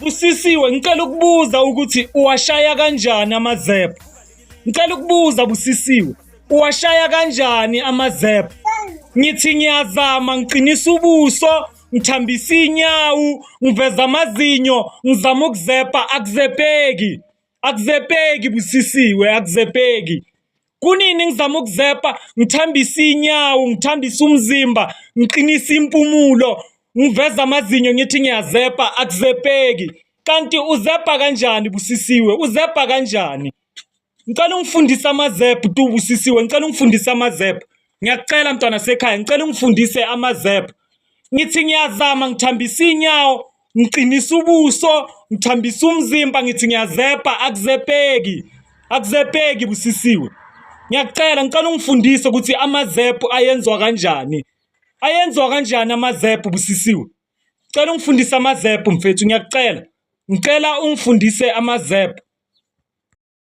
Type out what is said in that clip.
Busisiwe, ngicela ukubuza ukuthi uwashaya kanjani amazep. Ngicela ukubuza Busisiwe, uwashaya kanjani amazep? Ngithi ngiyazama ngiqinisa ubuso, ngithambisa inyawo, ngiveza amazinyo, ngizama ukuzepa akuzepeki. Akuzepeki Busisiwe, akuzepeki. Kunini ngizama ukuzepa, ngithambisa inyawo, ngithambisa umzimba, ngiqinisa impumulo, ngiveza amazinyo ngithi ngiyazepa, akuzepeki. Kanti uzepa kanjani Busisiwe? Uzepa kanjani? Ngicela ungifundise amazep tu Busisiwe, ngicela ungifundise amazep. Ngiyakucela mntwana sekhaya, ngicela ungifundise amazep. Ngithi ngiyazama ngithambisa inyawo, ngiqinisa ubuso, ngithambisa umzimba, ngithi ngiyazepa, akuzepeki. Akuzepeki Busisiwe. Ngiyakucela, ngicela ungifundise ukuthi amazep ayenzwa kanjani. Ayenzwa kanjani amazep Busisiwe? Cela ungifundise amazep mfethu, ngiyakucela. Ngicela ungifundise amazep.